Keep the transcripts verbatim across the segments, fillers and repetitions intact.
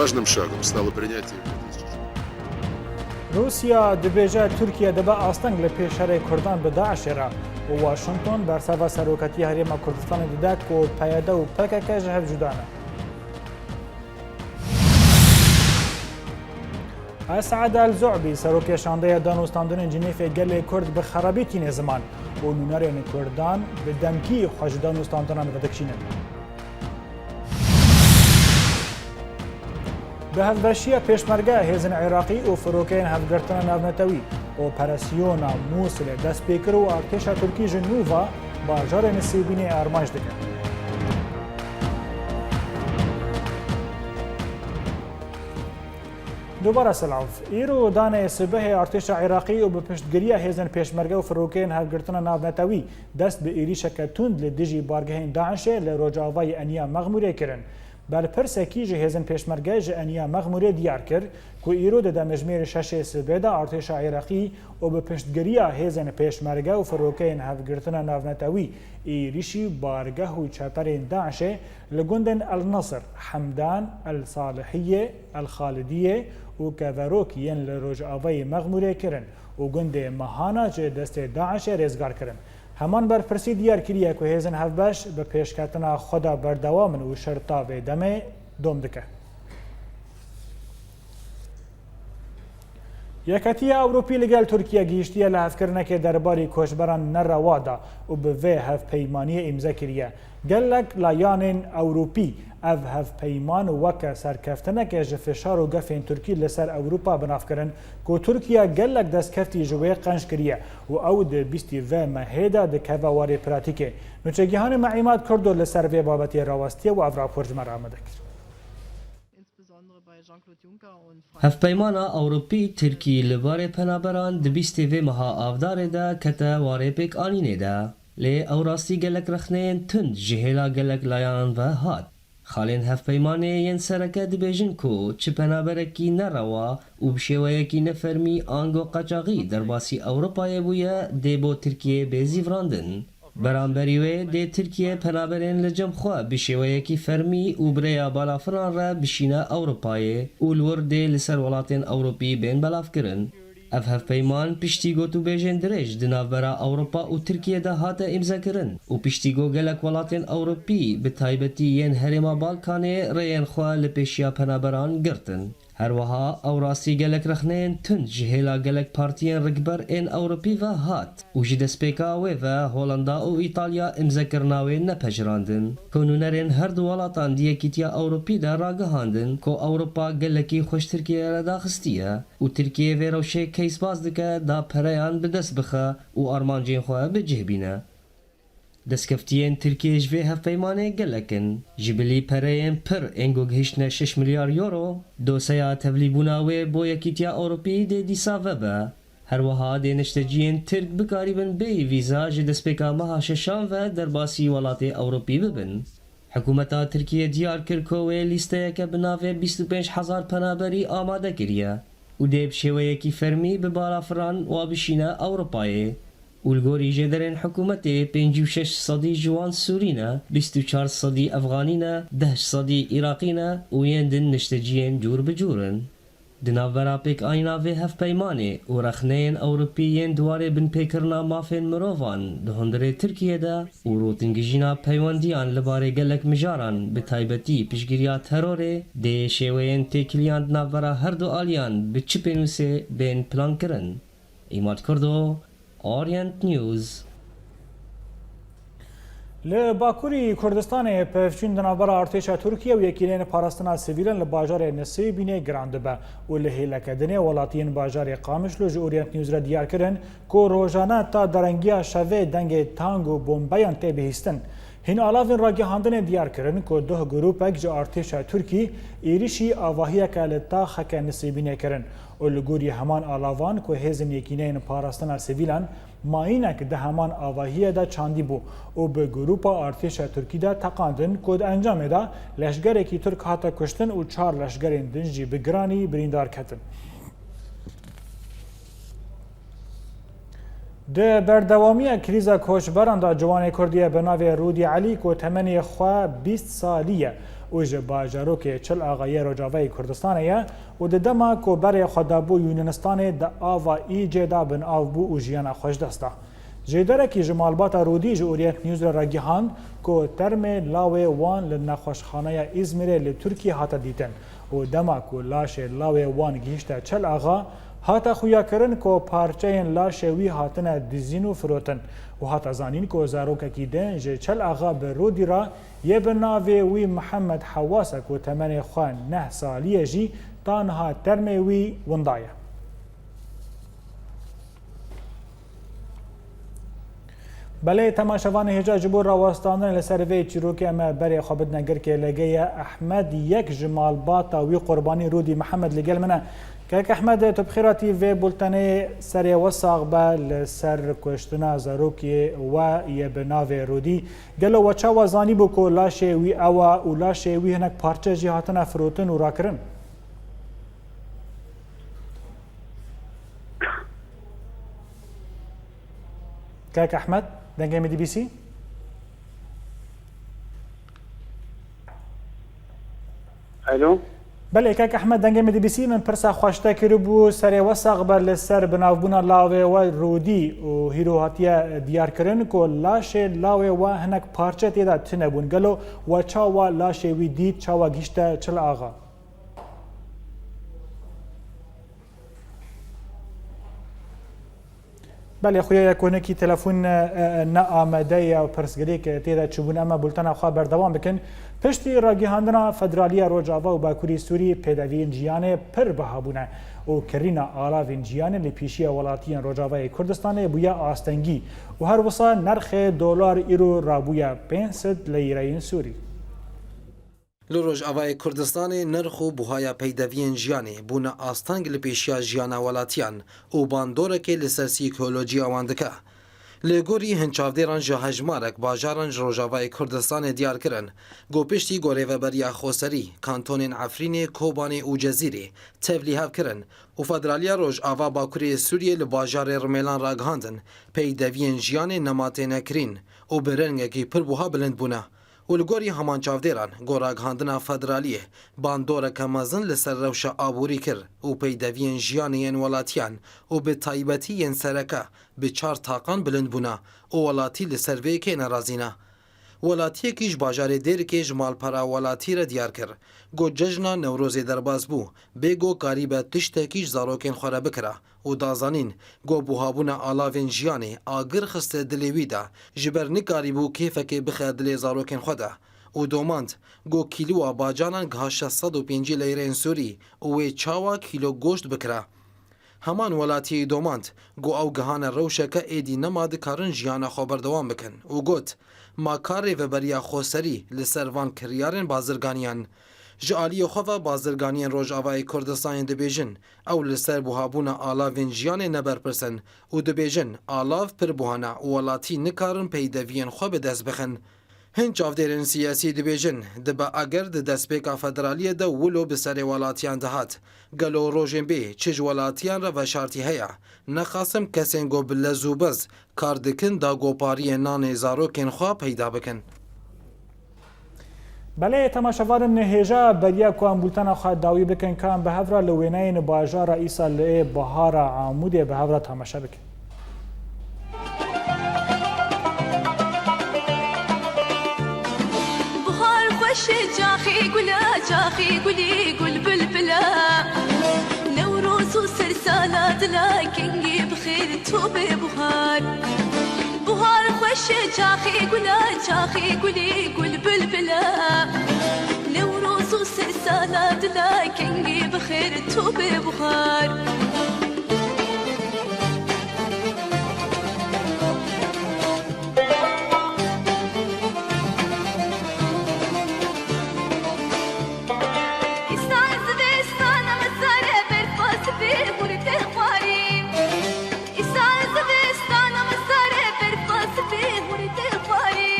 Важным шагом стало принятие в две тысячи Rûsya dibêje Tirkiye dibe asteng li pêşerê Kurdan bi DAIŞ'ê re û Washington berseva seroketiya Herêma Kurdistanê dide ku PYD û PKK ji hev cuda ne. Esad El Zu'bî, serokê şandeya danûstandinên Cinêfê gelê Kurd bi xerabî tîne ziman û nûnerên Kurdan bi demkî xwe ji danûstandinan vedikişînin. Bi hevbeşiya pêşmerge, hêzên Iraqî û firokeyên hevgirtina navnetewî, operasyona Mûsilê dest pê kir û artêşa Tirkî ji nû ve bajarê Nisêbînê armanc dike. Dubara selav. Îro danê sibehê artêşa Iraqî û bi piştgiriya hêzên pêşmerge û firokeyên hevgirtina navnetewî dest bi êrîşeke tund li dijî bargehên DAIŞ'ê li rojavayê Eniya Mexmûrê kirin. Berpirsekî ji hêzên pêşmerge ji Eniya Mexmûrê diyar kir ku îro di demjimêrê şeşê sibê de artêşa Iraqî û bi piştgiriya hêzên pêşmerge û firokeyên hevgirtina navnetewî êrîşî bargeh û çeperên DAIŞ'ê li gundên El Nesir, Hemdan, El Salihiyê, El Xalidiyê û Keverok yên li rojavayê Mexmûrê kirin û gundê Mehana ji destê DAIŞ'ê rêzgar kirin. Heman berpirsî diyar kiriye ku hêzên hevbeş bi pêşketina xwe de berdewam in û şerta vê demê dom dike. Yeketiya Ewropî li gel Tirkiye gihîştiye lihevkirinekê derbarî koçberan nerewa de û bi vê hevpeymaniyê îmze kiriye. Gelek layanên Ewropî ev hevpeyman weke serkeftineke ji fişar û gefên Tirkî li ser Ewropa bi nav kirin ku Tirkiye gelek destkeftî ji wê qenc kiriye û ew di bîstî vê mehê de dikeve warê pratîkê. Nûçegihanê me Îmad Kurdo li ser vê babetê rawestiye û ev rapor ji me re amade kir. Hevpeymana Ewropî Tirkî li barê penaberan di bîstê vê meha Avdarê de kete warê pêkanînê de. Lê ew rastî gelek rexneyên tund ji hêla gelek layan ve hat. Xalên hevpeymanê yên sereke dibêjin ku çi penaberekî nerewa û bi şêweyekî nefermî ango qeçaxî derbasî Ewropayê bûye, dê bo Tirkiyê bê zîvirandin. Beramberî wê dê Tirkiye penaberên li cem xwe bi şêweyekî fermî û bi rêya balafiran re bişîne Ewropayê û li wir dê li ser welatên Ewropî bên belavkirin. Ev hevpeyman piştî gotûbêjên dirêj di navbera Ewropa û Tirkiye de hate îmzekirin û piştî ku gelek welatên Ewropî, bi taybetî yên Herêma Balkanê, rêyên xwe li pêşiya penaberan girtin. Her wiha ew rastî gelek rexneyên tund ji hêla gelek partiyên rikber ên Ewropî ve hat û ji destpêka wê ve Holanda û Îtalya îmzekirina wê nepejirandin. Ku nûnerên her du welatan di Yekîtiya Ewropî de ragihandin ku Ewropa gelekî xwe ji Tirkiyeyê re daxistiye û Tirkiye vê rewşê keysbaz dike da pereyan bi dest bixe û armancên xwe bi cih bîne. Destkeftiyên Tirkiyê ji vê hevpeymanê gelek in. Ji bilî pereyên pir ên ku gihiştine şeş milyar euro, doseya tevlîbûna wê bo Yekîtiya Ewropî dê dîsa vebe. Her wiha dê neşteciyên Tirk bikarîbin bêyî vîza ji destpêka meha şeşan ve derbasî welatê Ewropî bibin. Hikûmeta Tirkiyê diyar kir ku wê lîsteyeke bi navê bîst û pênc hezar penaberî amade kiriye û dê bi şêweyekî fermî bi balafiran wa bişîne Ewropayê. Û li gorî jêderên hikûmetê, pêncî û şeş sedî ji wan Sûrî ne, bîst û çar sedî Efxanî ne, deh sedî Iraqî ne û yên din nişteciyên cûr bi cûr in. Di navbera pêkanîna vê hevpeymanê û rexneyên Ewropî yên di warê binpêkirina mafên mirovan di hundirê Tirkiyê de û rûtîngijîna peywendiyan li barê gelek mijaran, bi taybetî piştgiriya terorê, dê şêweyên têkiliyan di navbera her du aliyan bi çi pênûsê bên plankirin. Îmad Kurdo, Orient News. Li Bakurî Kurdistanê pevçûn di navbera artêşa Tirkiye û yekîneyên parastina sivîlan li bajarê Nisêbînê giran dibe û li hêleke dinê welatiyên bajarê Qamişlo ji Orient News re diyar kirin ku rojane ta derengiya şevê dengê tang û bombeyan tê bihîstin. Hîn alavên ragihandinê diyar kirin ku duh grûpek ji artêşa Tirkî êrîşî avahiyeke li taxeke Nisêbînê kirin û li gorî heman alavan ku hêzên yekîneyên parastina sivîlan mayînek di heman avahiyê de çandî bû û bi grûpa artêşa Tirkî de teqandin ku di encamê de leşgerekî Tirk hate kuştin û çar leşgerên din jî bi giranî birîndar ketin. Di berdewamiya krîza koçberan de ciwanê Kurd ye bi navê Rûdî Elî ku temenê xwe bîst salî ye û ji bajarokê Çil Axa yê Rojavayê Kurdistanê ye û di dema ku berê xwe dabû Yûnanistanê di ava Îcê de bin av bû û jiyana xwe ji dest da. Jêderekî ji malbata Rûdî ji Orient News re ragihand ku termê lawê wan li nexweşxaneya Îzmîrê li Tirkiyê hate dîtin û dema ku laşê lawê wan gihîşte Çil Axa, hate xuyakirin ku parçeyên laşê wî hatine dizîn û firotin û hate zanîn ku zarokekî din ji Çil Axa bi Rûdî re yê bi navê wî Mihemed Hewase ku temenê xwe neh salî ye jî ta niha termê wî winda ye. Belê, temaşevanê hêja, ji bo rawestandinê li ser vê çîrokê em ê berê xwe bidine girkê. Lêgeye Ehmed, yek ji malbata wî qurbanî Rûdî Mihemed li gel min e. Kek Ehmed, tu bi xêr hatî vê bultenê, serê we sax be, li ser kuştina zarokê we yê bi navê Rûdî. Gelo we çawa zanîbû ku laşê wî ew e û laşê wî hinek parçe jî hatine firotin û rakirin? Kak Ehmed, dengê min dibîsî? Alo? Belê, Kak Ehmed, dengê min dibîsî, min pirsa xwe ji te kiribû, serê we sax be, li ser binavbûna lawê we Rûdî û hîro hatiye diyarkirin ku laşê lawê we hinek parçe tê de tune bûn. Gelo we çawa laşê wî dît, çawa gihîşte Çil Axa? Belê, xuya ye ku hinekî telefon, e, e, ne amade ye û pirsgirêk, e, tê de çûbûn. Em ê bultena xwe berdewam bikin. Piştî ragihandina Federaliya Rojava û Bakurê Sûrî, pêdeviyên jiyanê pir biha bûne û kirîna alavên jiyanê li pêşiya welatiyên Rojavayê Kurdistanê bûye astengî û her wisa nerxê dolar îro rabûye pênc sed leyîreyên Sûrî. Li Rojavayê Kurdistanê nirx û buhaya peydeviyên jiyanê bûne asteng li pêşiya jiyana welatiyan û bandorekê li ser sîkolojiya wan dike. Li gorî hin çavdêran ji hejmarek bajaran ji Rojavayê Kurdistanê diyar kirin ku piştî ku Rêveberiya Xweserî kantonên Efrînê, Kobanê û Cezîrê tevlîhev kirin û Federaliya Rojava Bakurê Sûriyê li bajarê Rimêlan ragihandin, peydeviyên jiyanê nema têne kirîn û bi rengekî pir buha bilind bûne. Û li gorî heman çavdêran, ku ragihandina federaliyê bandoreke mezin li ser rewşa aborî kir û peydeviyên jiyanê yên welatiyan û bi taybetî yên sereke bi çar taqan bilind bûne û welatî li ser vê yekê nerazî ne. Welatiyekî ji bajarê Dêrikê ji malpera welatî re diyar kir, ku cejna Newrozê derbas bû, bê ku karîbe tiştekî ji zarokên xwe re bikira. û da zanîn ku buhabûna alavên jiyanê agir xiste dilê wî de, ji ber nikarîbû kêfekê bixe dilê zarokên xwe de û domand ku kîloa bacanan giha şeş sed û pêncî leyrên Sûrî û wê çawa kîlo goşt bikira. Heman welatiyê domand ku ew gihane rewşeke êdî nema dikarin jiyana xwe berdewam bikin û got, Ma ka Rêveberiya Xweserî li ser van kiryarên bazirganiyan? Ji aliyê xwe ve bazirganiyên Rojavayê Kurdistanê dibêjin, ew li ser buhabûna alavên jiyanê ne berpirs in û dibêjin, alav pir buha ne û welatî nikarin peydeviyên xwe bi dest bixin. Hin çavdêrên siyasî dibêjin, dibe eger di destpêka federaliyê de wilo bi serê welatiyan dihat, gelo rojên bê çi ji welatiyan re veşartî heye? Nexasim kesên ku bi lez û bez kar dikin dagopariyê nanê zarokên xwe peyda bikin. Belê, temaşevanên hêja, beriya ku em bultena xwe dawî bikin, ka em bi hev re li wêneyên bajara Îsalê Bihara Amûdê bi hev re temaşe bikin. Buhar xweş e, çaxê gul e, çaxê gulî gul bilbil e. Newroz û sersala dila kengî bi xêr tu bê buhar. Buhar xweş e, çaxê gul e, çaxê gulî gul bilbil e. Newroz û sersala dila kengî bi xêr tu bê buhar. Îstan zivêstan em sare berfa sibê hûr tê xwarî. Îstan zivêstan em sare berfa sibê hûr tê xwarî.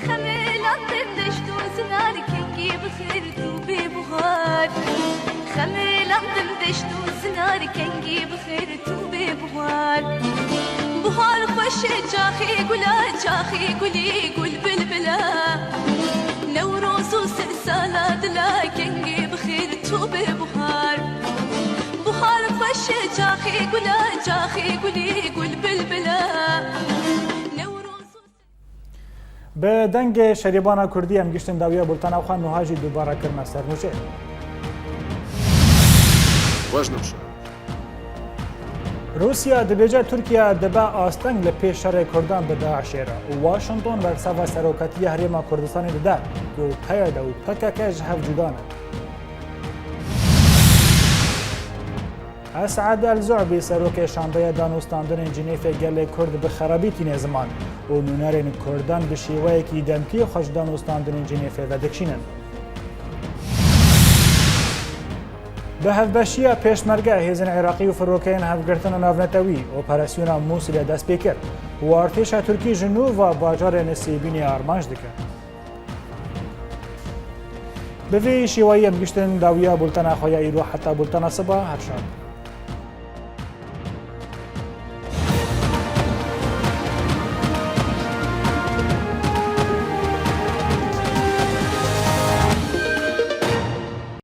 Xemêlan tim deşt û zinar kengî bi xêr tu bê buhar. Xemêlan tim deşt û zinar kengî bi xêr tu bê buhar. Şê çaxî gula çaxî gulî gul bilbila. Newroz û sed sala dila kengê bi xêr çû bi buhar. Buhar xweş e çaxî gula çaxî gulî gul bilbila. Newroz û Bi dengê şerîbana Kurdî em giştin dawiya bultena xwe, nuha jî dubare kirine ser nûçê. Rûsya dibêje Tirkiye dibe asteng li pêş şerê Kurdan bi DAIŞ'ê re û Washington bersiva serokatiya Herêma Kurdistanê dide ku P Y D û P K K ji hev cuda ne. Esad El Zu'bî serokê şandeya danûstandinên Cinêfê gelê Kurd bi xerabî tîne ziman û nûnerên Kurdan bi şêweyekî demkî xwe ji danûstandinên Cinêfê vedikişînin. Bi hevbeşiya Pêşmerge, hêzên Iraqî û firokeyên Hevgirtina Navnetewî operasyona Mûsilê dest pê kir û artêşa Tirkî ji nû va bajarê Nisêbînê armanc dike. Bi vî şêwayî em giştin dawiya bultena xwe ya îro, heta bultena siba, her şad.